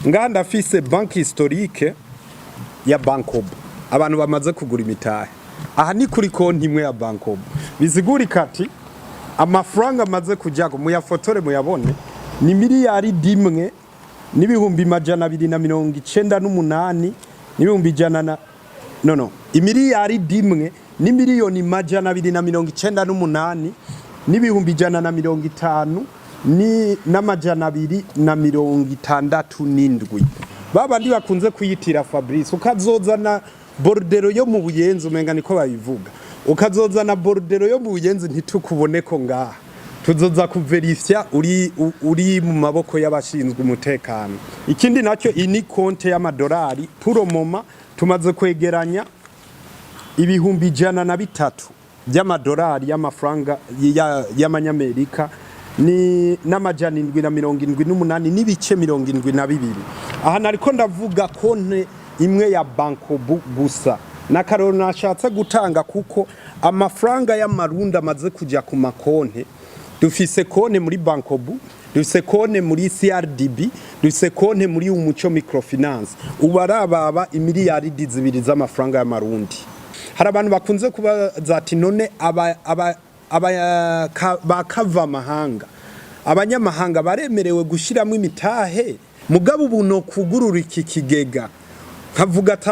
Ngaha ndafise banque historique ya Bancobu, abantu bamaze kugura imitahe. Aha ni kuri konti imwe ya Bancobu. Bisigurika ati amafaranga amaze kujyako, muyafotore muyabone, ni 1 298 n'ibihumbi ijana na, no, 1 298 n'ibihumbi 150 ni n'267. Babandi bakunze kuyitira Fabrice, ukazozana bordereau yo mu Buyenzi, umenga niko babivuga, ukazozana bordereau yo mu Buyenzi, ntitukubone ko ngaha tuzoza kuverifya uri mu maboko y'abashinzwe umutekano. Ikindi nacyo, iyi ni konte y'amadolari. Pour le moment tumaze kwegeranya 103,000 by'amadolari, y'amafaranga y'amanyamerika, ni n'778.72. Aha nariko ndavuga konte imwe ya Bancobu gusa, n'akaroro nashatse gutanga, kuko amafaranga y'amarundi amaze kujya ku makonte, dufise konte muri Bancobu, dufise konte muri CRDB, dufise konte muri Umuco Microfinance, ubu arababa 2 miliyaridi z'amafaranga y'amarundi. Hari abantu bakunze kubaza ati: "None aba bakava amahanga, abanyamahanga baremerewe gushyiramo imitahe?" Mugabo ubu no kugurura iki kigega nkavuga ati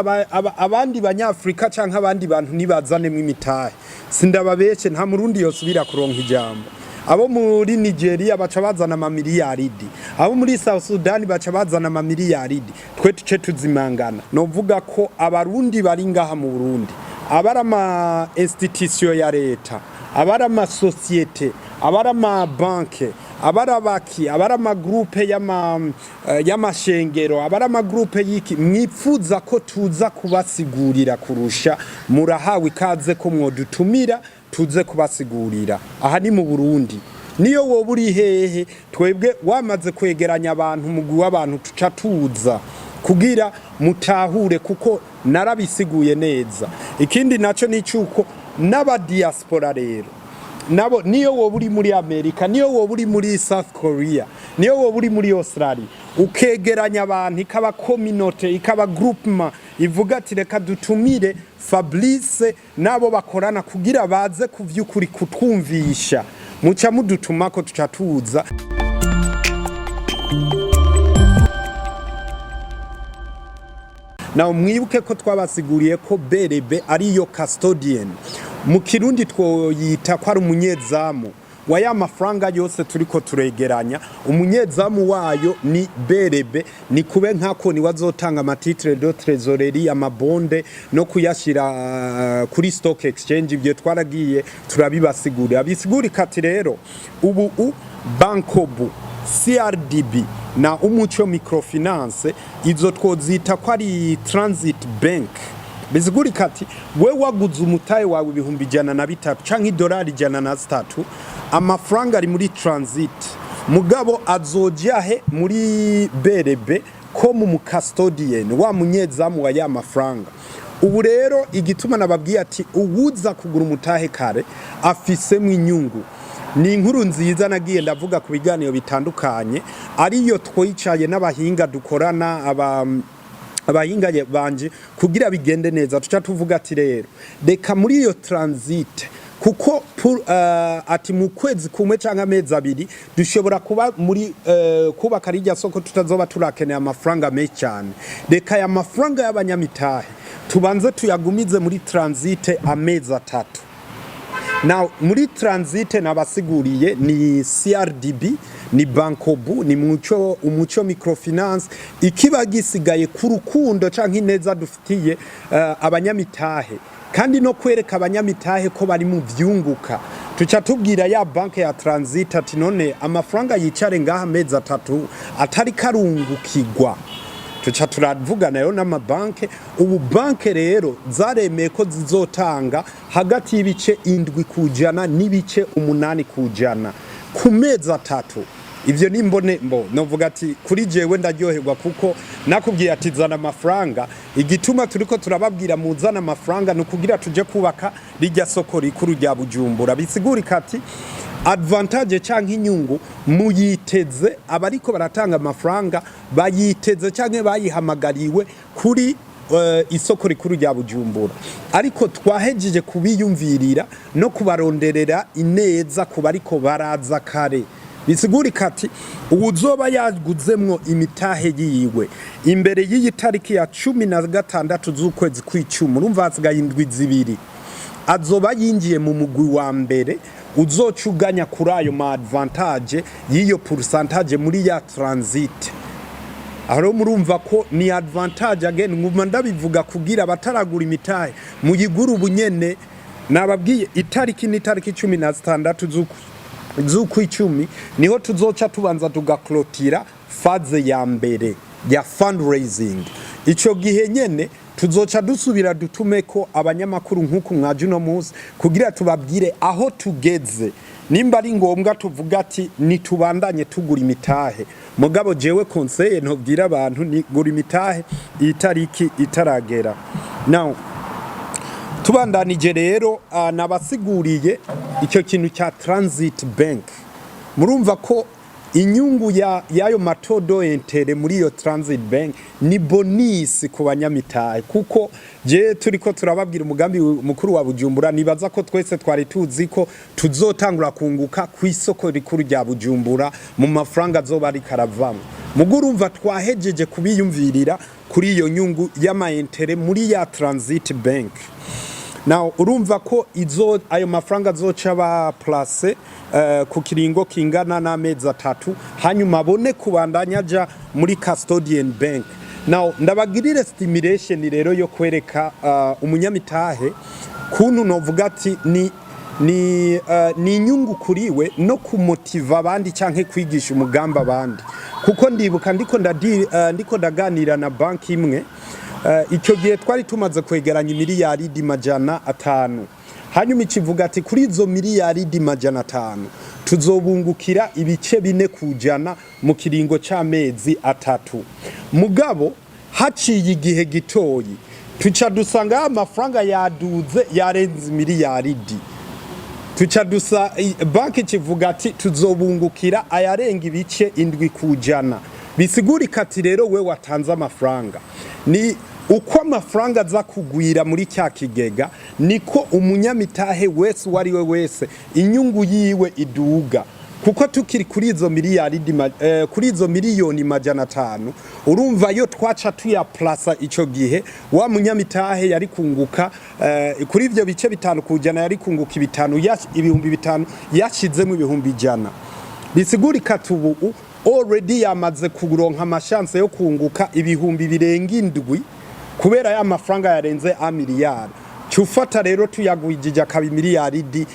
abandi banyafurika canke abandi bantu nibazanemo imitahe, sindababeshe, nta murundi yosubira kuronka ijambo. Abo muri Nigeria baca bazana amamiliyaridi, abo muri South Sudan baca bazana amamiliyaridi, twe tuce tuzimangana. Novuga ko abarundi bari ngaha mu Burundi, abari ama institution ya leta, abari amasosiyete, abari amabanke, abari abaki, abari ama groupe y'amashengero, abari ama groupe y'iki, mwipfuza ko tuza kubasigurira kurusha, murahawe ikaze ko mwodutumira tuze kubasigurira. Aha ni mu Burundi, niyo woba uri hehe, twebwe wamaze kwegeranya abantu, umugwi w'abantu, tuca tuza kugira mutahure, kuko narabisiguye neza. Ikindi naco ni cyuko n'aba diaspora rero nabo, niyo woba uri muri Amerika, niyo woba uri muri South Korea, niyo woba uri muri Australia, ukegeranya abantu, ikaba communauté, ikaba groupement ivuga ati: "Reka dutumire Fabrice n'abo bakorana kugira baze ku vy'ukuri kutwumvisha", muca mudutumako, tuca tuza. Nawe mwibuke ko twabasiguriye ko BRB ariyo custodian, mu Kirundi twoyita ko ari umunyezamu wa ya mafaranga yose turiko turegeranya. Umunyezamu wayo ni BRB, ni kube nkako ni wazotanga ama titre de trésorerie, ama bond, no kuyashira kuri stock exchange. Ibyo twaragiye turabibasigurira. Bisigurika ati rero ubu Bancobu, CRDB na Umuco Microfinance, izo twozita ko ari transit bank. Bisigurika ati we waguze umutahe wawe 103,000 canke idolari 103, amafaranga ari muri transit, mugabo azoja he? Muri BRB ko mu custodian, wa munyezamu wa ya mafaranga. Ubu rero igituma nababwiye ati uwuza kugura umutahe kare afisemwo inyungu, ni inkuru nziza nagiye ndavuga ku biganiro bitandukanye, ariyo twicaye n'abahinga dukorana, abahinga banje, kugira bigende neza. Tuca tuvuga ati rero reka muri iyo transit, kuko ati mu kwezi kumwe cyangwa amezi 2 dushobora kuba muri kubaka rijya soko, tutazoba turakeneye amafaranga menshi cyane. Reka aya mafaranga y'abanyamitahe tubanze tuyagumize muri transit amezi 3. Now muri transit nabasiguriye ni CRDB, ni Bancobu, ni Umuco Microfinance. Ikiba gisigaye ku rukundo canke ineza dufitiye abanyamitahe, kandi no kwereka abanyamitahe ko bari mu vyunguka, tuca tubwira ya banke ya transit ati: "None amafaranga yicare ngaha amezi 3 atari karungukirwa?" Tuca turavugana rero n'amabanke. Ubu banke rero zaremeye ko zizotanga hagati y'ibice 7% n'ibice 8% ku mezi 3. Ivyo nimbone mbo novuga ati kuri jewe ndaryoherwa, kuko nakubwiye ati zana amafaranga. Igituma turiko turababwira muzana amafaranga ni ukugira tuje kubaka rijya soko rikuru rya Bujumbura. Bisigurika ati Avantage canke inyungu muyiteze, abariko baratanga amafaranga bayiteze canke bayihamagariwe kuri isoko rikuru rya Bujumbura, ariko twahejeje kubiyumvirira no kubaronderera ineza ku bariko baraza kare. Bisigurika ati uwuzoba yaguzemwo imitahe yiwe imbere y'iyi tariki ya 16 z'ukwezi kw'icumi, urumva hasigaye indwi 2, azoba yinjiye mu mugwi wa mbere uzoca uganya kuri ayo ma avantage y'iyo pourcentage muri ya transit. Aho rero murumva ko ni avantage. Again, nguma ndabivuga kugira abataragura imitahe muyigure ubunyene. Nababwiye itariki ni itariki 16 z'ukwicumi, niho tuzoca tubanza tugaklotira phase ya mbere ya fundraising. Ico gihe nyene tuzoca dusubira dutume ko abanyamakuru nk'uku mwaje uno munsi kugira tubabwire aho tugeze, nimba ari ngombwa tuvuga ati nitubandanye tugura imitahe. Mugabo jewe conseil ntobwira abantu ni gura imitahe iyi tariki itaragera. Now, tubandanije rero, nabasiguriye icyo kintu cya transit bank. Murumva ko inyungu ya y'ayo ma taux d'intérêt muri iyo transit bank ni bonus ku banyamitahe, kuko je turiko turababwira umugambi mukuru wa Bujumbura, nibaza ko twese twari tuzi ko tuzotangura kunguka ku isoko rikuru rya Bujumbura mu mafaranga azoba ariko aravamwo. Mugo urumva twahejeje kubiyumvirira kuri iyo nyungu y'ama intérêts muri ya transit bank. Now, urumva ko izo ayo mafaranga azoca ba place ku kiringo kingana n'amezi 3, hanyuma abone kubandanya aja muri custodian bank. Now, ndabagirire simulation rero yo kwereka umunyamitahe kuntu novuga ati ni inyungu kuriwe no kumotiva abandi canke kwigisha umugambi abandi, kuko ndibuka ndiko ndaganira na banki imwe. Icyo gihe twari tumaze kwegeranya imiliyaridi 500, hanyuma ikivuga ati kuri izo miliyaridi 500 tuzobungukira ibice 4% mu kiringo c'amezi 3. Mugabo haciye igihe gitoyi tuca dusanga ya mafaranga yaduze, yarenze miliyaridi. Tuca dusa banki kivuga ati tuzobungukira ayarenga ibice 7%. Bisigurika ati rero we watanze amafaranga, ni uko amafaranga aza kugwira muri cya kigega, niko umunyamitahe wese, uwo ari we wese, inyungu yiwe iduga, kuko tukiri kuri izo miliyaridi kuri izo miliyoni 500, urumva yo twaca tuyaplasa ico gihe, wa munyamitahe yari kunguka kuri ivyo bice 5%, yari kunguka ibitanu, 5000 yashizemo 100,000. Bisigurika tubu already yamaze kuronka ama chances yo kunguka ibihumbi birenga indwi kubera ya mafaranga yarenze a miliyari. Cufata rero tuyagwijije akaba imiliyaridi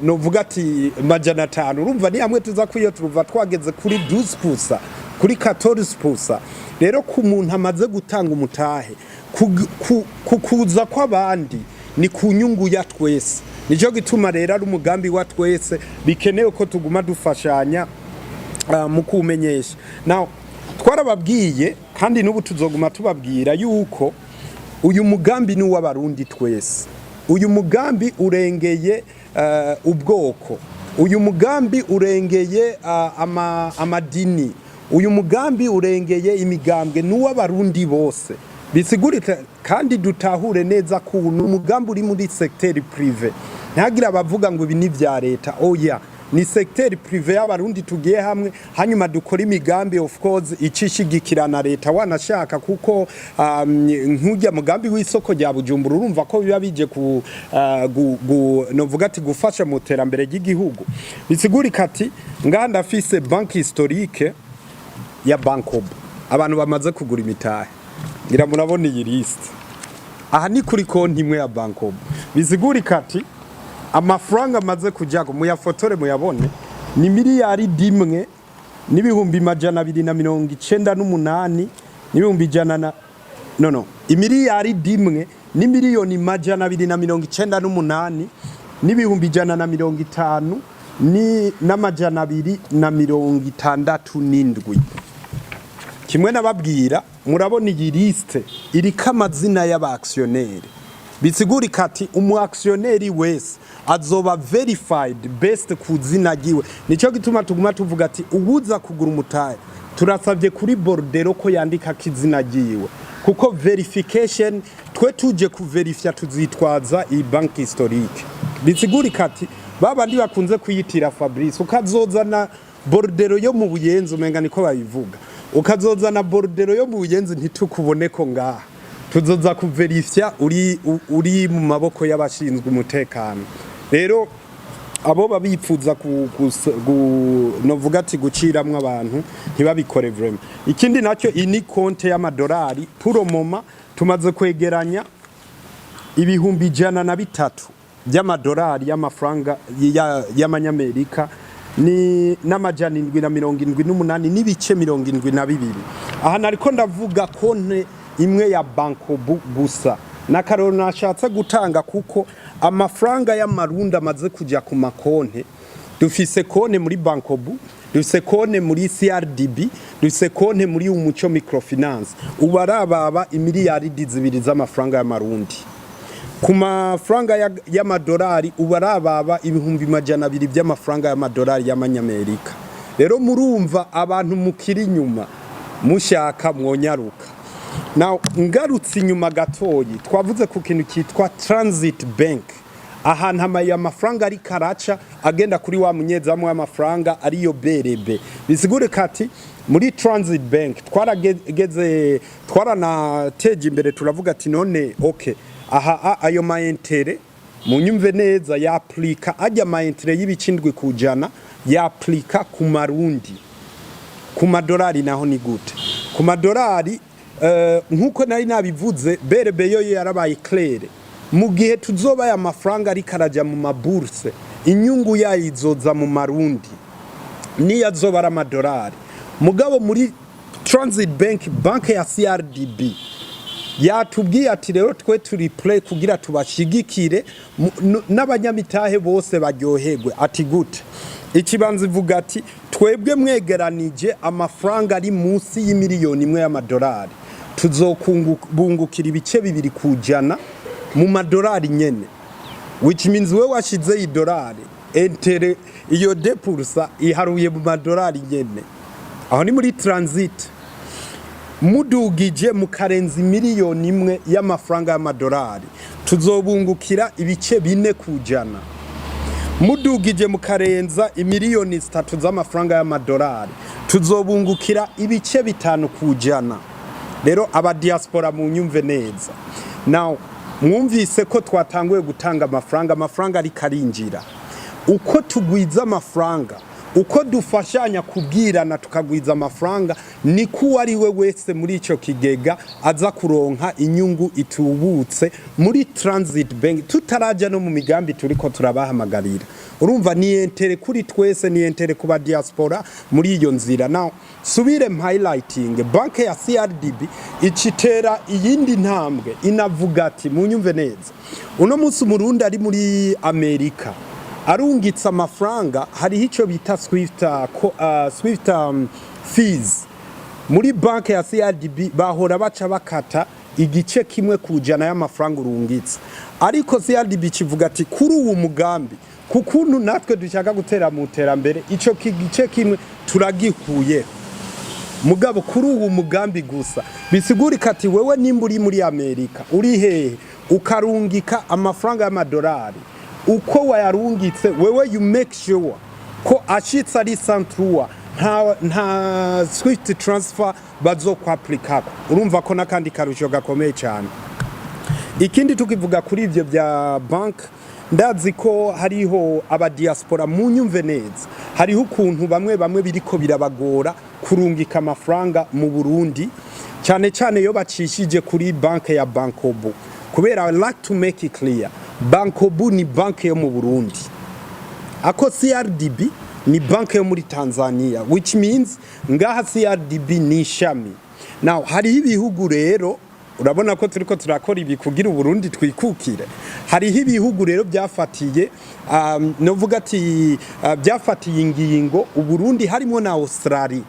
novuga ati 500, urumva ni hamwe tuza kwiyo turuva twageze kuri 12%, kuri 14%. Rero ku muntu amaze gutanga umutahe, kukuza kw'abandi ni ku nyungu ya twese. Nicyo gituma rero ari umugambi wa twese, bikenewe ko tuguma dufashanya mu kuwumenyesha. Now, twarababwiye kandi n'ubu tuzoguma tubabwira yuko uyu mugambi ni uw'Abarundi twese. Uyu mugambi urengeye ubwoko, uyu mugambi urengeye amadini, uyu mugambi urengeye imigambwe, ni uw'Abarundi bose. Bisigurika kandi dutahure neza ko uyu umugambi uri muri secteur privé. Ntihagire abavuga ngo ibi ni vya leta. Oya, ni secteur privé y'Abarundi tugiye hamwe, hanyuma dukora imigambi, of course icishigikirana leta wanashaka, kuko nk'ujya mugambi w'isoko rya Bujumbura, urumva ko biba bije ku novuga ati gufasha mu terambere ry'igihugu. Bisigurika ati ngaha ndafise banque historique ya Bancobu, abantu bamaze kugura imitahe. Ngira murabona iyi liste aha ni kuri konti imwe ya Bancobu. Bisigurika ati amafaranga amaze kujyako, muyafotore muyabone, ni miliyari 1 n'ibihumbi 298 n'ibihumbi ijana na, no, imiliyari 1 n'imiliyoni 298 n'ibihumbi 150 ni n'267. Kimwe nababwira, murabona iyi liste iriko amazina y'aba actionnaires. Bisigurika ati umu actionnaire wese azoba verified based ku zina ryiwe. Nico gituma tuguma tuvuga ati uwuza kugura umutahe, turasabye kuri bordereau ko yandika ko izina ryiwe, kuko verification, twe tuje kuverifya, tuzitwaza iyi banque historique. Bisigurika ati babandi bakunze kuyitira Fabrice, ukazozana bordereau yo mu Buyenzi, umenga niko babivuga, ukazozana bordereau yo mu Buyenzi, ntitukubone ko ngaha tuzoza kuverifya uri mu maboko y'abashinzwe umutekano. Rero abo babipfuza ku novuga ati guciramwo abantu, ntibabikore vraiment. Ikindi nacyo, iyi ni konte y'amadolari. Pour le moment tumaze kwegeranya 103,000 by'amadolari, y'amafaranga y'amanyamerika, ni n778.72. Aha nariko ndavuga konte imwe ya Bancobu gusa, n'akaroro nashatse gutanga, kuko amafaranga y'amarundi amaze kujya ku makonte, dufise konte muri Bancobu, dufise konte muri CRDB, dufise konte muri Umuco Microfinance, ubu arababa imiliyaridi 2 z'amafaranga y'amarundi. Ku mafaranga y'amadolari, ubu arababa 200,000 by'amafaranga y'amadolari y'amanyamerika. Rero murumva, abantu mukiri inyuma mushaka mwonyaruka. Now, ngarutse inyuma gatoyi, twavuze ku kintu cyitwa Transit Bank, ahantu amaye amafaranga ariko araca agenda kuri wa munyezamu w'amafaranga, ariyo BRB. Bisigure kati muri Transit Bank twarageze, twaranateje imbere, turavuga ati none okay, aha ayo ma intérêts, munyumve neza, yaplika ajya ma intérêts y'ibice 7% yaplika ku marundi. Ku madolari naho ni gute? Ku madolari, nkuko nari nabivuze, BRB yo yarabaye claire: mu gihe tuzoba aya mafaranga ariko araja mu ma bourse, inyungu yayo izoza mu marundi, niyo azoba ari amadolari. Mugabo muri Transit Bank, banke ya CRDB yatubwiye ati rero twe turi prêts kugira tubashigikire n'abanyamitahe bose baryoherwe. Ati gute? Ikibanza ivuga ati twebwe mwegeranije amafaranga ari munsi y'imiliyoni 1 y'amadolari, tuzokubungukira ibice 2% mu madolari nyene, which means we washize idolari, intérêt iyo 2% iharuye mu madolari nyene. Aho ni muri Transit. Mudugije mukarenza imiliyoni 1 y'amafaranga y'amadolari, tuzobungukira ibice 4%. Mudugije mukarenza imiliyoni 3 z'amafaranga y'amadolari, tuzobungukira ibice 5%. Rero aba diaspora, munyumve neza. Now, mwumvise ko twatanguye gutanga amafaranga, amafaranga ariko arinjira. Uko tugwiza amafaranga, uko dufashanya kubwirana tukagwiza amafaranga, niko uwo ari we wese muri icyo kigega aza kuronka inyungu itubutse muri Transit Bank, tutaraja no mu migambi turiko turabahamagarira. Urumva ni intérêt kuri twese, ni intérêt ku ba diaspora muri iyo nzira. Now, subire highlighting banke ya CRDB icitera iyindi ntambwe, inavuga ati munyumve neza, uno munsi umurundi ari muri Amerika arungitse amafaranga, hariho icyo bita Swift fees. Muri banke ya CRDB bahora baca bakata igice 1% y'amafaranga urungitse, ariko CRDB kivuga ati kuri uwu mugambi, ku kuntu natwe dushaka gutera mu iterambere, ico gice kimwe turagikuyeho, mugabo kuri uwu mugambi gusa. Bisigurika ati wewe nimba uri muri Amerika, uri hehe, ukarungika amafaranga y'amadolari, uko wayarungitse wewe, you make sure ko ashitse ari santrua, nta Swift transfer bazokwaplikako. Urumva ko n'akandi karusho gakomeye cyane. Ikindi tukivuga kuri ivyo bya bank, ndazi ko hariho abadiaspora, munyumve neza, hariho ukuntu bamwe bamwe biriko birabagora kurungika amafaranga mu Burundi, cyane cyane iyo bacishije kuri banke ya Bancobu, kubera I like to make it clear, Bancobu ni banke yo mu Burundi, ako CRDB ni banke yo muri Tanzania, which means ngaha CRDB ni ishami. Now, hariho ibihugu rero, urabona ko turiko turakora ibi kugira Uburundi twikukire, hariho ibihugu rero byafatiye, novuga ati byafatiye ingingo Uburundi, harimo na Australia.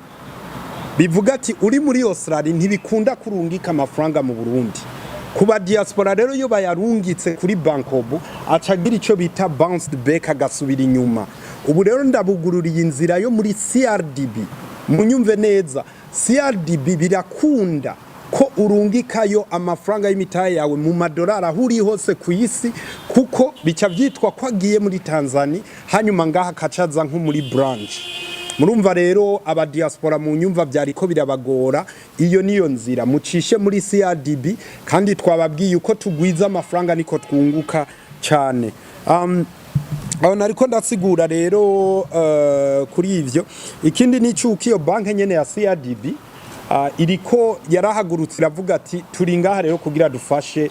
Bivuga ati uri muri Australia ntibikunda kurungika amafaranga mu Burundi. Kuba diaspora rero, iyo bayarungitse kuri Bancobu, acagira ico bita bounced back, agasubira inyuma. Ubu rero ndabugururiye inzira yo muri CRDB. Munyumve neza, CRDB birakunda ko urungikayo amafaranga y'imitahe yawe mu madolari aho uri hose ku isi, kuko bica byitwa ko agiye muri Tanzania, hanyuma ngaha akacaza nko muri branch. Murumva rero, aba diaspora mu nyumva, byariko birabagora. Iyo niyo nzira mucishe muri CRDB, kandi twababwiye uko tugwiza amafaranga niko twunguka cyane. Aho nariko ndasigura rero kuri ivyo. Ikindi ni cyuko iyo banke nyene ya CRDB iriko yarahagurutse, iravuga ati: "Turi ngaha rero kugira dufashe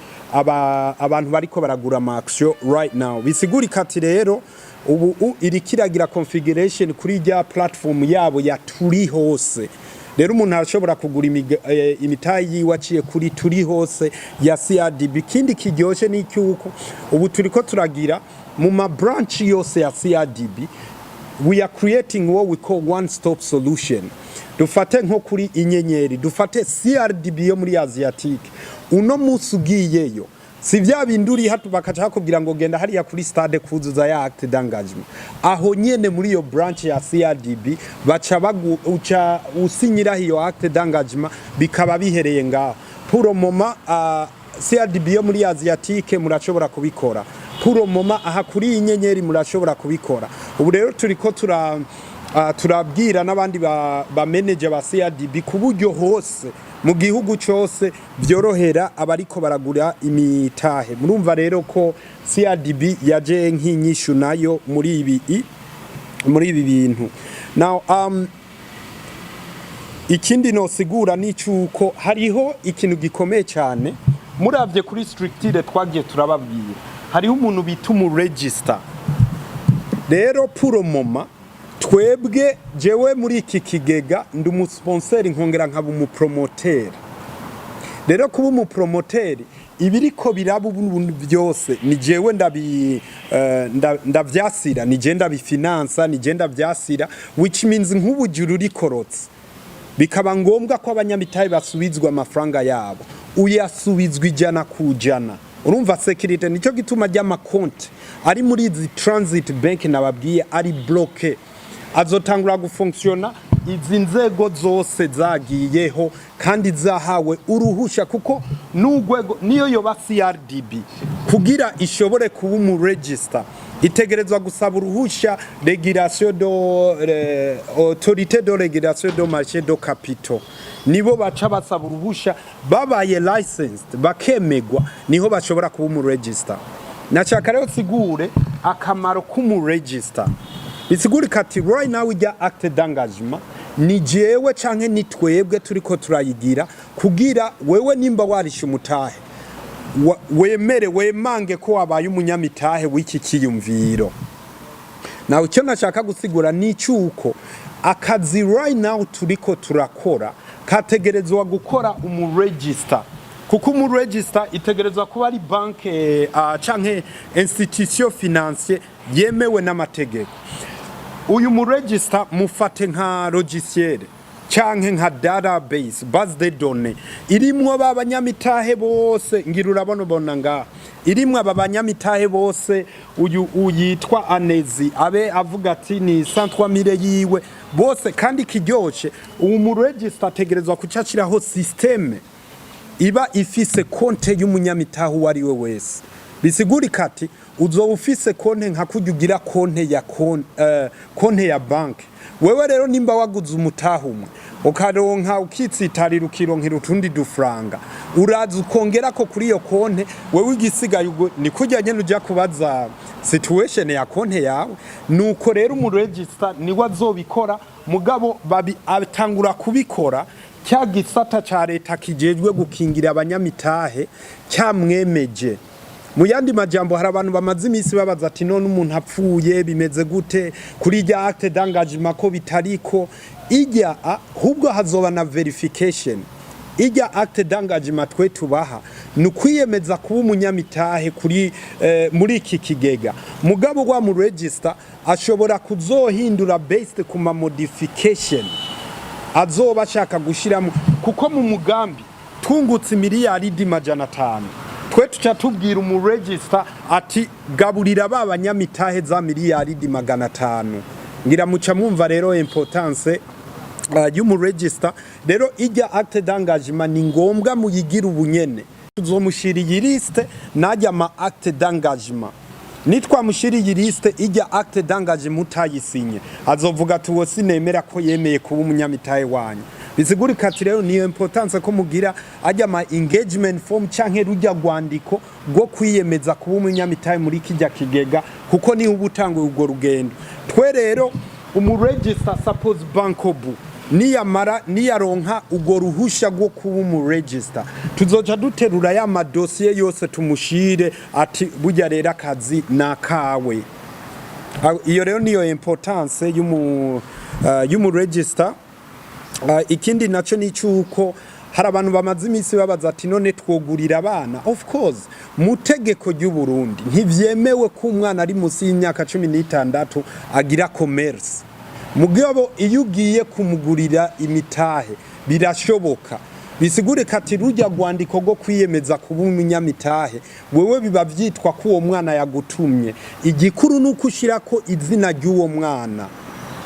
abantu bariko baragura ama action right now." Bisigurika ati rero ubu iriko iragira configuration kuri rya platform yabo ya Turi Hose. Rero umuntu arashobora kugura imitahe yiwe aciye kuri Turi Hose ya CRDB. Ikindi kiryoshe ni icyuko ubu turiko turagira mu ma branch yose ya CRDB, we are creating what we call one stop solution. Dufate nko kuri Inyenyeri, dufate CRDB yo muri Asiatique. Uno munsi ugiyeyo, si vya bindi uri hatu bakaca bakubwira ngo genda hariya kuri stade kuzuza ya acte d'engagement. Aho nyene muri iyo branch ya CRDB baca bagu, uca usinyiraho iyo acte d'engagement, bikaba bihereye ngaho. Pour le moment, CRDB yo muri Asiatique murashobora kubikora. Pour le moment, aha kuri iyi Nyenyeri murashobora kubikora. Ubu rero turiko turabwira n'abandi ba manager ba CRDB ku buryo hose mu gihugu cyose byorohera abariko baragura imitahe. Murumva rero ko CRDB yaje nk'inyishu nayo muri ibi bintu. Now, ikindi nosigura ni cyuko hariho ikintu gikomeye cyane. Muravye kuri structure twagiye turababwira, hariho umuntu bita umu register. Rero pour le moment, twebwe, jewe muri iki kigega ndi umusponsor, nkongera nkaba umupromoteur. Rero kuba umupromoteur, ibiriko biraba ubu byose ni jewe ndavyasira, ni je ndabifinansa, ni je ndavyasira, which means nk'ubu juru rikorotse, bikaba ngombwa ko abanyamitahe basubizwa amafaranga yabo, uyasubizwa 100%. Urumva sécurité. Nicyo gituma ry'amakonti ari muri izi transit bank nababwiye ari bloqué, azotangura gufonctionna izi nzego zose zagiyeho kandi zahawe uruhusha, kuko n'urwego niyo yoba CRDB, kugira ishobore kuba umu register, itegerezwa gusaba uruhusha régulation de Autorité de régulation de marché de capitaux. Nibo baca basaba uruhusha, babaye licensed, bakemegwa, niho bashobora kuba umu register. Nashaka rero sigure akamaro k'umu register. Bisigurika ati right now ijya acte d'engagement ni jewe canke ni twebwe turiko turayigira, kugira wewe nimba warisha umutahe, wemere wemange ko wabaye umunyamitahe w'iki kiyumviro. Nawe icyo nashaka gusigura ni icyuko akazi right now turiko turakora kategerezwa gukora umu register, kuko umu register itegerezwa kuba ari banke canke institution financière yemewe n'amategeko. Uyu mu register mufate nka logiciel canke nka database, base de données, irimwo ba banyamitahe bose. Ngira urabona, ubona ngaha irimwo aba banyamitahe bose. Uyu uyitwa Anezi abe avuga ati ni 103 yiwe bose. Kandi kiryoshe, ubu mu register ategerezwa kucashiraho système iba ifise konte y'umunyamitahe uwo ari we wese. Bisigurika ati uzoba ufise konte nka kurya ugira konte ya banki. Wewe rero nimba waguze umutahe umwe, ukaronka, ukitsitarira, ukironkera utundi dufaranga, uraza ukongerako kuri iyo konte. Wewe igisigaye ni kurya nyene uja kubaza situation ya konte yawe. Nuko rero umu register niwe azobikora, mugabo babi atangura kubikora cya gisata ca leta kijejwe gukingira abanyamitahe cyamwemeje. Mu yandi majambo, hari abantu bamaze iminsi babaza ati: "None umuntu apfuye bimeze gute kuri irya acte d'engagement ko bitariko ijya?" Ahubwo hazoba na verification. Ijya acte d'engagement twe tubaha ni ukwiyemeza kuba umunyamitahe kuri muri iki kigega, mugabo wa mu register ashobora kuzohindura based ku ma modification azoba ashaka gushiramo, kuko mu mugambi twese turi kumwe. Twungutse miliyaridi 500, twe tuca tubwira umu registrar ati: "Gaburira ba banyamitahe za miliyaridi 500." Ngira muca mwumva rero importance y'umu registrar. Rero ijya acte d'engagement ni ngombwa muyigira ubunyene. Tuzomushira iyi liste najya ama acte d'engagement. Nitwamushira iyi liste, ijya acte d'engagement utayisinye azovuga ati: "Uwo sinemera ko yemeye kuba umunyamitahe wanyu." Bisigurika ati rero niyo importance ko mugira ajya ama engagement form canke rujya rwandiko rwo kwiyemeza kuba umunyamitahe muri kijya kigega, kuko niho uba utanguye urwo rugendo. Twe rero umu registrar, suppose Bancobu niyamara niyaronka urwo ruhusha rwo kuba umu registrar, tuzoca duterura ya madosiye yose tumushire ati: "Burya rero akazi nakawe." Iyo rero niyo importance y'umu registrar. Ikindi naco ni cyuko hari abantu bamaze iminsi babaza ati: "None twogurira abana?" Of course, mu tegeko ry'u Burundi ntivyemewe ko umwana ari munsi y'imyaka 16 agira commerce. Mugabo iyo ugiye kumugurira imitahe birashoboka. Bisigure kati rujya rwandiko rwo kwiyemeza kuba umunyamitahe, wewe biba vyitwa ko uwo mwana yagutumye. Igikuru ni uko ushirako izina ry'uwo mwana.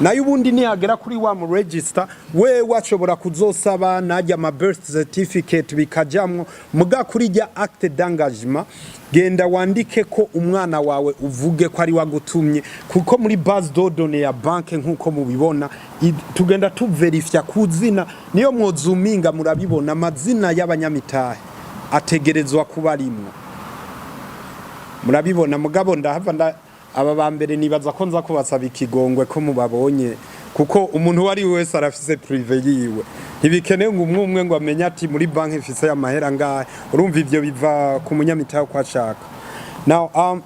Nayo ubundi nihagera kuri wa mu registrar, wewe ashobora kuzosaba najya ama birth certificate bikajamwo. Muga kuri rya acte d'engagement, genda wandike ko umwana wawe, uvuge ko ari wagutumye, kuko muri base de données ya banke, nkuko mubibona, tugenda tuverifya ku zina. Niyo mwozuminga murabibona, amazina y'abanyamitahe ategerezwa kuba arimwo, murabibona. Mugabo ndahava nda aba ba mbere nibaza ko nza kubasaba ikigongwe ko mubabonye, kuko umuntu uwo ari we wese arafise privé yiwe. Ntibikenewe ngo umwe umwe ngo amenye ati muri banki ifise amahera ngahe. Urumva ivyo biva ku munyamitahe uko ashaka. Now,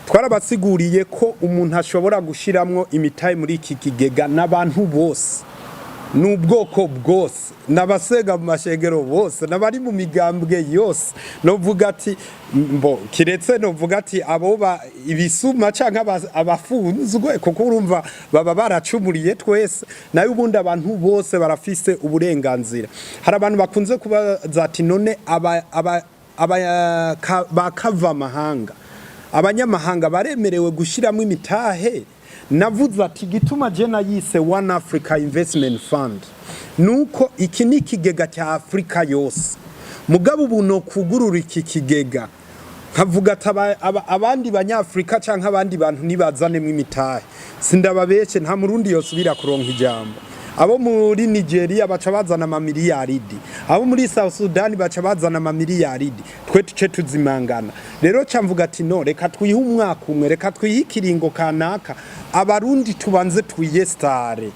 twarabasiguriye ko umuntu ashobora gushiramwo imitahe muri iki kigega n'abantu bose, n'ubwoko bwose, n'abasega mu mashengero bose, n'abari mu migambwe yose. Novuga ati mbo kiretse novuga ati aboba ibisuma canke abafunzwe, kuko urumva baba baracumuriye twese. Nayo ubundi abantu bose barafise uburenganzira. Hari abantu bakunze kubaza ati: "None aba bakava amahanga, abanyamahanga baremerewe gushyiramo imitahe?" Navuze ati gituma je nayise One Africa Investment Fund nuko iki ni ikigega cya Afrika yose. Mugabo ubu no kugurura iki kigega nkavuga ati abandi banyafrika canke abandi bantu nibazanemo imitahe, sindababeshe, nta murundi yosubira kuronka ijambo. Abo muri Nigeria baca bazana amamiliyaridi, abo muri South Sudan baca bazana amamiliyaridi, twe tuce tuzimangana. Rero ca mvuga ati: "No, reka twihe umwaka umwe, reka twihe ikiringo kanaka, abarundi tubanze twiyestare."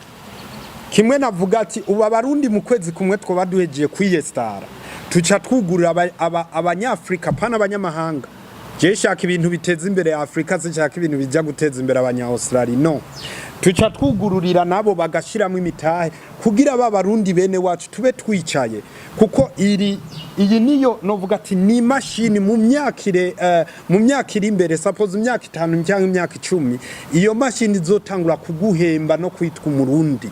Kimwe navuga ati ubu abarundi mu kwezi kumwe twoba duhejeje kwiyestara, tuca twugurura abanyafrika, pana abanyamahanga. Je shaka ibintu biteza imbere Afrika, sinshaka ibintu bija guteza imbere abanya Australia. No tuca twugururira nabo bagashiramo imitahe kugira ba barundi bene wacu tube twicaye, kuko iri iyi niyo novuga ati ni imashini mu myaka iri imbere, suppose imyaka 5 cyangwa imyaka 10, iyo mashini izotangura kuguhemba no kwitwa umurundi.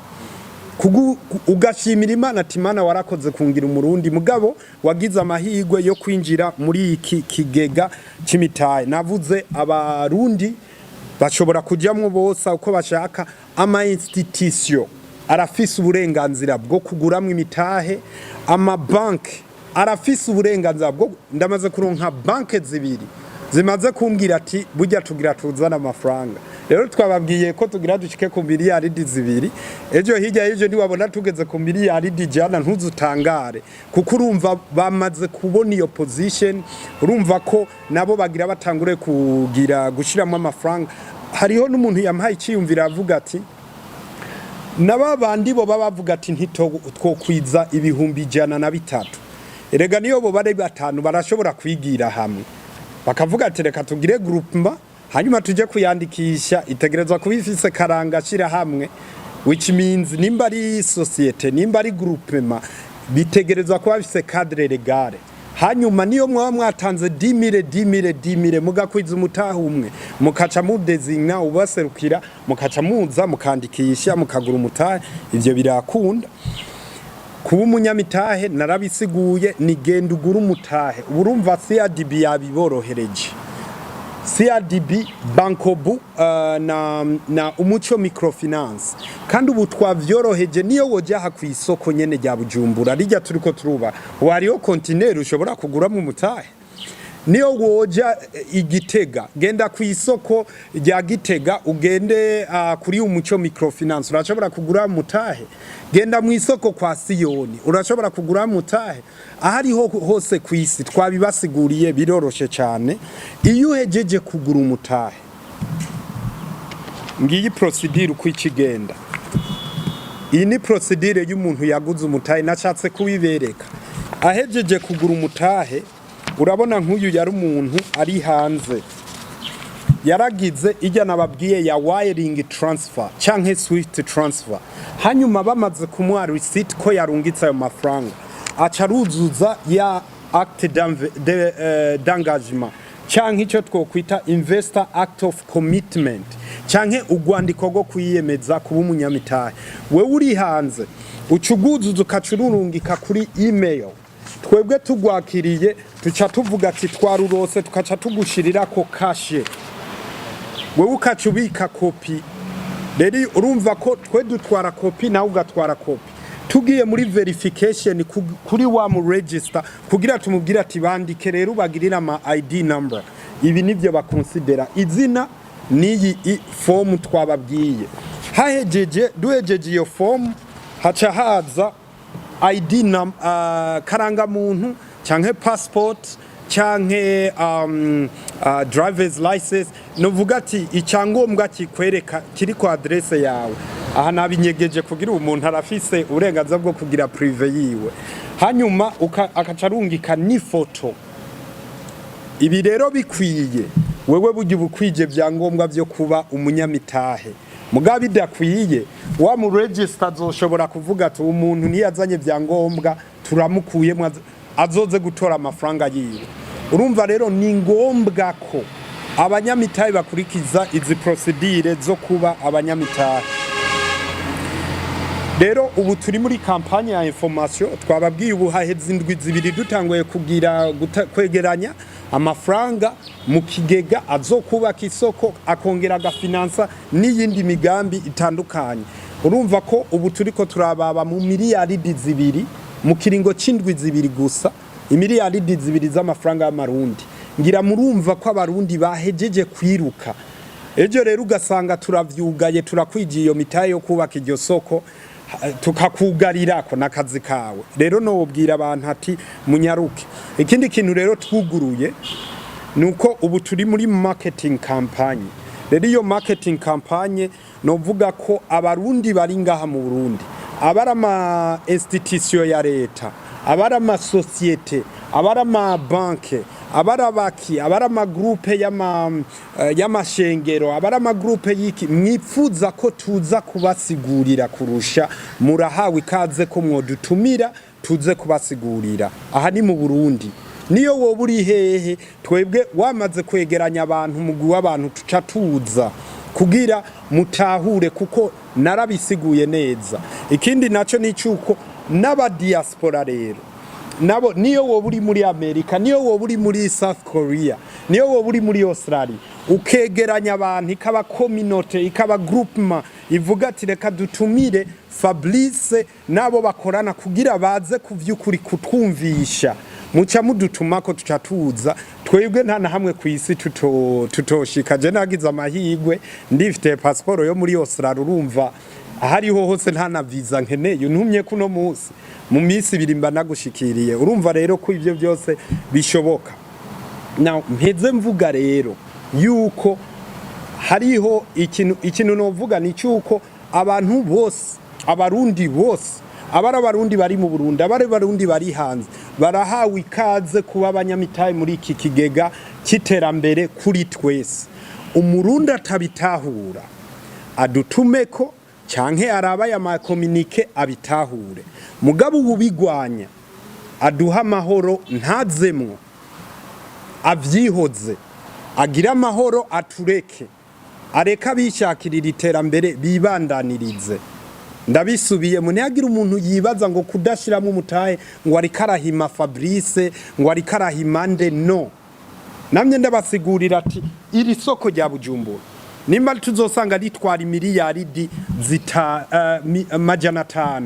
Ugashimira Imana ati: "Imana warakoze kungira umurundi." Mugabo wagize amahirwe yo kwinjira muri iki kigega c'imitahe. Navuze abarundi bashobora kujyamwo bose uko bashaka. Ama institution arafise uburenganzira bwo kuguramwo imitahe, amabanki arafise uburenganzira bwo. Ndamaze kuronka banke zibiri zimaze kumbwira ati: "Burya tugira tuzana amafaranga." Rero twababwiye ko tugira dushike ku miliyaridi 2 ejo hirya y'ejo. Ntiwabona tugeze ku miliyaridi 100, ntuzutangare, kuko urumva bamaze kubona iyo position. Urumva ko nabo bagira batangure kugira gushiramo amafaranga. Hariho n'umuntu yampaye iciyumvira avuga ati naba bandi bo baba bavuga ati ntitwokwiza 103,000. Erega niyo bo bari batanu barashobora kwigira hamwe bakavuga ati: "Reka tugire groupement, hanyuma tujye kuyandikisha." Itegerezwa kuba ifise karanga shira hamwe, which means nimba ari société, nimba ari groupement, bitegerezwa kuba bifise cadre légal. Hanyuma niyo mwaba mwatanze 10 000, 10 000, 10 000, mugakwiza umutaha umwe, mukaca mudesigna ubaserukira, mukaca muza mukandikisha, mukagura umutahe, ivyo birakunda. Kuba umunyamitahe narabisiguye, ni genda ugura umutahe. Ubu urumva CRDB yabiborohereje, CRDB, Bancobu na Umuco Microfinance. Kandi ubu twavyoroheje, niyo woja aha ku isoko nyene rya Bujumbura rijya turiko turuba, wariho kontineri ushobora kuguramo umutahe. Niyo woja igitega, genda ku isoko rya Gitega, ugende kuri Umuco Microfinance, urashobora kugura mutahe. Genda mu isoko kwa Siyoni, urashobora kugura mutahe. Ahariho hose ku isi twabibasiguriye, biroroshe cyane. Iyo uhejeje kugura umutahe, ngiyi procédure uko ikigenda. Iyi ni procédure y'umuntu yaguze umutahe, nashatse kubibereka. Ahejeje kugura umutahe, urabona nk'uyu yari umuntu ari hanze, yaragize ijya nababwiye ya wiring transfer canke SWIFT transfer. Hanyuma bamaze kumuha receipt ko yarungitse ayo mafaranga, aca aruzuza ya acte d'engagement canke icyo twokwita investor act of commitment canke urwandiko rwo kwiyemeza kuba umunyamitahe. Wewe uri hanze uca uguzuza, ukaca ururungika kuri email. Twebwe tugwakiriye tuca tuvuga ati twarurose, tukaca tugushirirako kashe, wewe ukaca ubika kopi. Rero urumva ko twe dutwara kopi, nawe ugatwara kopi. Tugiye muri verification kuri wa mu register kugira tumubwire ati bandike rero ubagirire ama ID number. Ibi nivyo bakonsidera, izina n'iyi form twababwiye. Hahejeje, duhejeje iyo form, haca haza ID karangamuntu canke passport canke driver's license, novuga ati icyangombwa kikwereka kiri ku adresse yawe. Aha nabinyegeje kugira umuntu arafise uburenganzira bwo kugira privé yiwe. Hanyuma akaca arungika n'ifoto. Ibi rero bikwiye, wewe burya ubukwije byangombwa byo kuba umunyamitahe. Mugabo bidakwiye, wa mu register azoshobora kuvuga ati umuntu ntiyazanye byangombwa, turamukuyemo, azoze gutora amafaranga yiwe. Urumva rero ni ngombwa ko abanyamitahe bakurikiza izi procédure zo kuba abanyamitahe. Rero ubu turi muri campagne ya information. Twababwiye, ubu haheze indwi 2 dutanguye kugira kwegeranya amafaranga mu kigega azokubaka isoko, akongera agafinansa n'iyindi migambi itandukanye. Urumva ko ubu turiko turababa mu miliyaridi 2 mu kiringo c'indwi 2 gusa, imiliyaridi 2 z'amafaranga y'amarundi. Ngira murumva ko abarundi bahejeje kwiruka. Ejo rero ugasanga turavyugaye, turakwigiye iyo mitahe yo kubaka iryo soko, tukakugarirako n'akazi kawe. Rero nobwira abantu ati munyaruke. Ikindi kintu rero twuguruye nuko ubu turi muri marketing campaign. Rero iyo marketing campaign, novuga ko abarundi bari ngaha mu Burundi, abari ama institution ya leta, abari amasosiyete, abari amabanke, abari abaki, abari amagroupe y'amashengero, abari amagroupe y'iki, mwipfuza ko tuza kubasigurira kurusha, murahawe ikaze ko mwodutumira tuze kubasigurira. Aha ni mu Burundi, niyo woba uri hehe, twebwe wamaze kwegeranya abantu, umugwi w'abantu, tuca tuza kugira mutahure, kuko narabisiguye neza. Ikindi naco ni cyuko n'abadiaspora rero nabo, niyo woba uri muri Amerika, niyo woba uri muri South Korea, niyo woba uri muri Australia, ukegeranya abantu, ikaba communauté, ikaba groupement ivuga ati reka dutumire Fabrice n'abo bakorana kugira baze ku vy'ukuri kutwumvisha, muca mudutumako, tuca tuza. Twebwe nta na hamwe ku isi tutoshika. Je nagize amahirwe, ndifite pasiporo yo muri Australia. Urumva ahariho hose nta na visa nkeneye. Untumye kuno munsi, mu minsi 2 mba nagushikiriye. Urumva rero ko ivyo byose bishoboka. Now mpeze mvuga rero yuko hariho ikintu novuga ni cyuko abantu bose, abarundi bose, abari abarundi bari mu Burundi, abari abarundi bari hanze, barahawe ikaze kuba abanyamitahe muri iki kigega cy'iterambere kuri twese. Umurundi atabitahura adutumeko canke araba aya macommuniqué abitahure. Mugabo ubigwanya aduha amahoro, ntazemwo, avyihoze, agire amahoro, atureke, areke abishakirira iterambere bibandanirize. Ndabisubiye, ntihagire umuntu yibaza ngo kudashiramo umutahe ngo ariko arahima Fabrice, ngo ariko arahima nde. No namye ndabasigurira ati iri soko rya Bujumbura nimba tuzosanga ritwara imiliyaridi zita 500,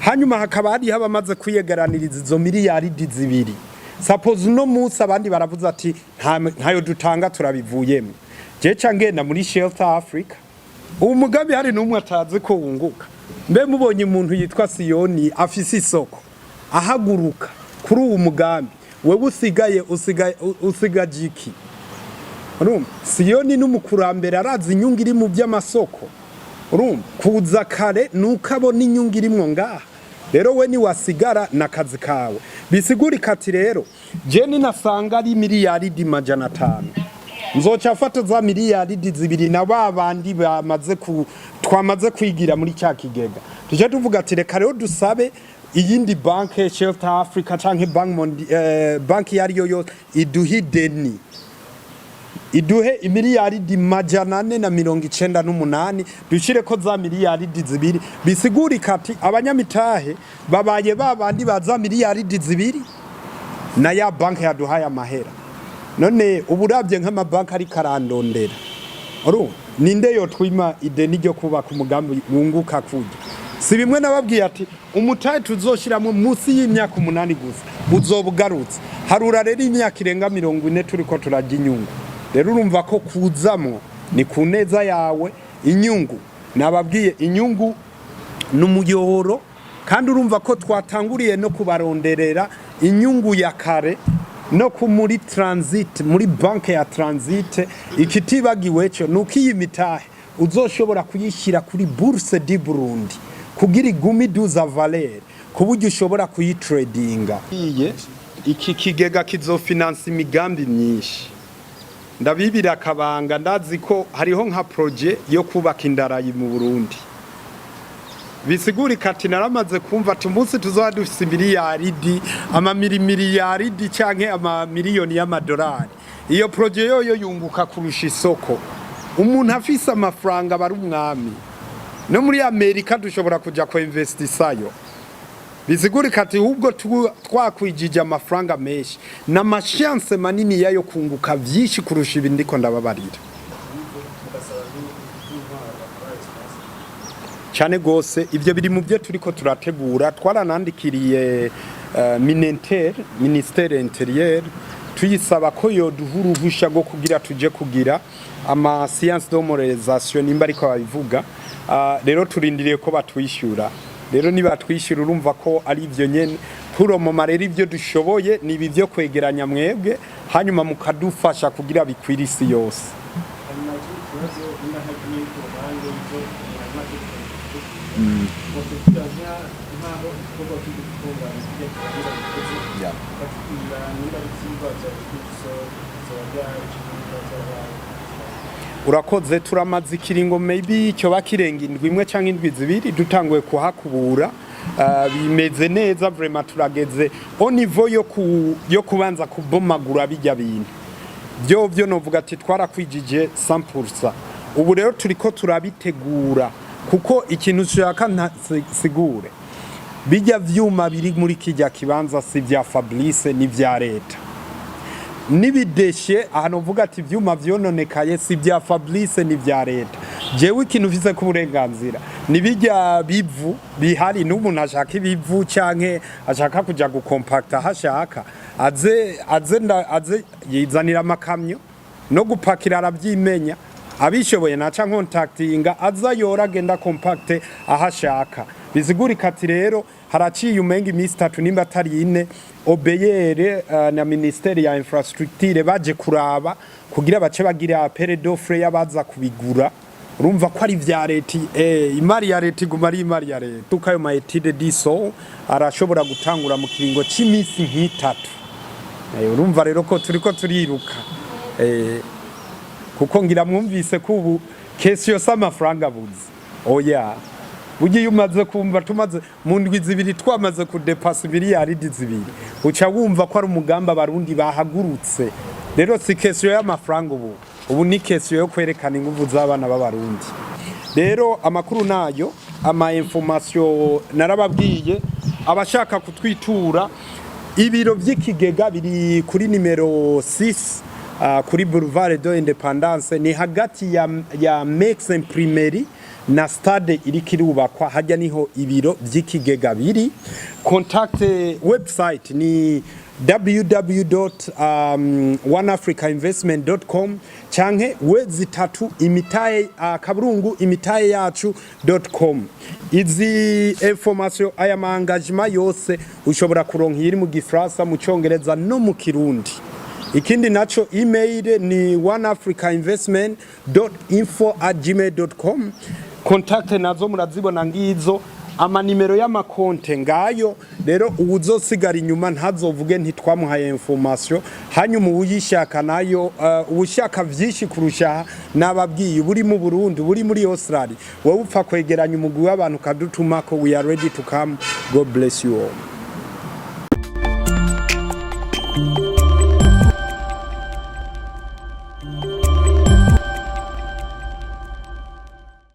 hanyuma hakaba hariho abamaze kwiyegeraniriza izo miliyaridi 2, suppose uno munsi abandi baravuze ati ntayo dutanga, turabivuyemo, je ca ngenda muri Shelter Africa. Ubu mugambi hari n'umwe atazi ko wunguka? Mbe mubonye umuntu yitwa Siyoni afise isoko ahaguruka kuri uwu mugambi, wewe usigaye usigaje iki? Urumva Siyoni n'umukurambere, arazi inyungu iri mu by'amasoko. Urumva kuza kare nuko abona inyungu irimwo ngaha. Rero we niwasigara n'akazi kawe. Bisigurika ati rero je ninasanga ari miliyaridi 500, nzoca afata za miliyaridi 2 na ba bandi bamaze ku twamaze kwigira muri cya kigega, tujye tuvuga ati reka rero dusabe iyindi banke, Shelter Africa canke banki iyo ariyo yose, iduhe ideni, iduhe imiliyaridi 498, dushire ko za miliyaridi 2. Bisigurika ati abanyamitahe babaye babandi ba za miliyaridi 2 na ya banki yaduhaye amahera. None ubu urabye nk'amabanki ariko arandondera, urumva ninde yotwima ideni ryo kubaka umugambi wunguka kurya? Si bimwe nababwiye ati umutahe tuzoshiramo munsi y'imyaka 8 gusa uzobugarutse? Harura rero imyaka irenga 40 turiko turarya inyungu. Rero urumva ko kuzamwo ni ku neza yawe. Inyungu nababwiye, inyungu ni umuyoboro, kandi urumva ko twatanguriye no kubaronderera inyungu ya kare no ku muri transit, muri banke ya transit. Ikitibagiwe cyo nuko iyi mitahe uzoshobora kuyishyira kuri Bourse du Burundi kugira igume iduza valeur, ku buryo ushobora kuyitradinga. Iye iki kigega kizofinansa imigambi myinshi. Ndabibira akabanga, ndazi ko hariho nka projet yo kubaka indarayi mu Burundi. Bisigurika ati naramaze kumva ati umunsi tuzoba dufise miliyaridi, amamiliyaridi canke amamiliyoni y'amadolari, iyo projet yoyo yunguka kurusha isoko. Umuntu afise amafaranga aba ari umwami. No muri Amerika dushobora kuja ko investisayo. Bisigurika ati ahubwo twakwijije amafaranga menshi n'ama chances manini yayo kunguka vyinshi kurusha ibi ndiko ndababarira. Mugasaba nk'intwaro bakora espace. Cyane gose, ibyo biri mu byo turiko turategura. Twaranandikiriye Mininter, ministère intérieur, tuyisaba ko yoduha uruhusha rwo kugira tuje kugira ama séances d'homologation, nimba ariko babivuga. Rero turindiriye ko batwishyura. Rero nibatwishyura, urumva ko ari ibyo nyene puromoma. Rero ibyo dushoboye ni ibi byo kwegeranya mwebwe, hanyuma mukadufasha kugira bikwire isi yose. Hanyuma ikindi kibazo, nimba ntagiye ku ruhande y'ibyo amategeko, batubwira nk'aho igikorwa cyo gutunganya kirya kibanza bikoze, bakatubwira nimba ari ivyigwa vya bizoba ryari canke nimba vyabaye. Urakoze. Turamaze ikiringo maybe cyoba kirenga indwi imwe canke indwi 2 dutanguye kuhakubura. Bimeze neza vraiment, turageze au niveau yo kubanza kubomagura bijya bintu byo byo novuga ati twarakwijije 100%. Ubu rero turiko turabitegura, kuko ikintu ushaka sigure, bijya vyuma biri muri kijya kibanza si vya Fabrice, ni vya leta. N'ibideshe ahantu uvuga ati ivyuma vyononekaye si vya Fabrice, ni vya leta. Jewe ikintu mfise ku burenganzira ni bijya bivu bihari. N'umuntu ashaka ibivu canke ashaka kuja gukompakta aho ashaka, aze yizanira amakamyo no gupakira aravyimenya. Abishoboye naca nkontaktinga, aza yora agenda compacte aho ashaka. Bisigurika ati rero haraciye umenga iminsi 3 nimba atari 4, OBR na ministeri ya infrastructure baje kuraba kugira bace bagira appel d'offre y'abaza kubigura. Urumva ko ari vya leta, imari ya leta iguma ari imari ya leta. Tuko ayo ma études de sol arashobora gutangura mu kiringo c'imisi nk'itatu. Urumva rero ko turiko turiruka, kuko ngira mwumvise ko ubu question s'amafaranga abuze. Oya, burya iyo umaze kumva tumaze mu ndwi 2 twamaze kudepasa miliyaridi 2, uca wumva ko ari umugambi Abarundi bahagurutse. Rero si question y'amafaranga ubu, ubu ni question yo kwerekana inguvu z'abana b'Abarundi. Rero amakuru nayo. Ama information narababwiye. Abashaka kutwitura, ibiro vy'ikigega biri kuri nimero 6 kuri Boulevard de l'Indépendance, ni hagati ya Mex Imprimerie na stade iriko irubakwa hajya, niho ibiro vy'ikigega biri. Contact, website ni www.oneafricainvestment.com canke w imitahe.imitaheyacu.com. Izi information, aya ma engagement yose ushobora kuronka iri mu Gifaransa, mu Congereza no mu Kirundi. Ikindi naco, email ni oneafricainvestment.info@gmail.com. Contact nazo murazibona ngizo, amanimero y'amakonte ngayo. Rero uwuzosigara inyuma ntazovuge ntitwamuhaye information. Hanyuma uwuyishaka nayo, uwushaka vyinshi kurusha, nababwiye, buri mu Burundi, buri muri Australia, wowe upfa kwegeranya umugwi w'abantu kadutumako, we are ready to come. God bless you all.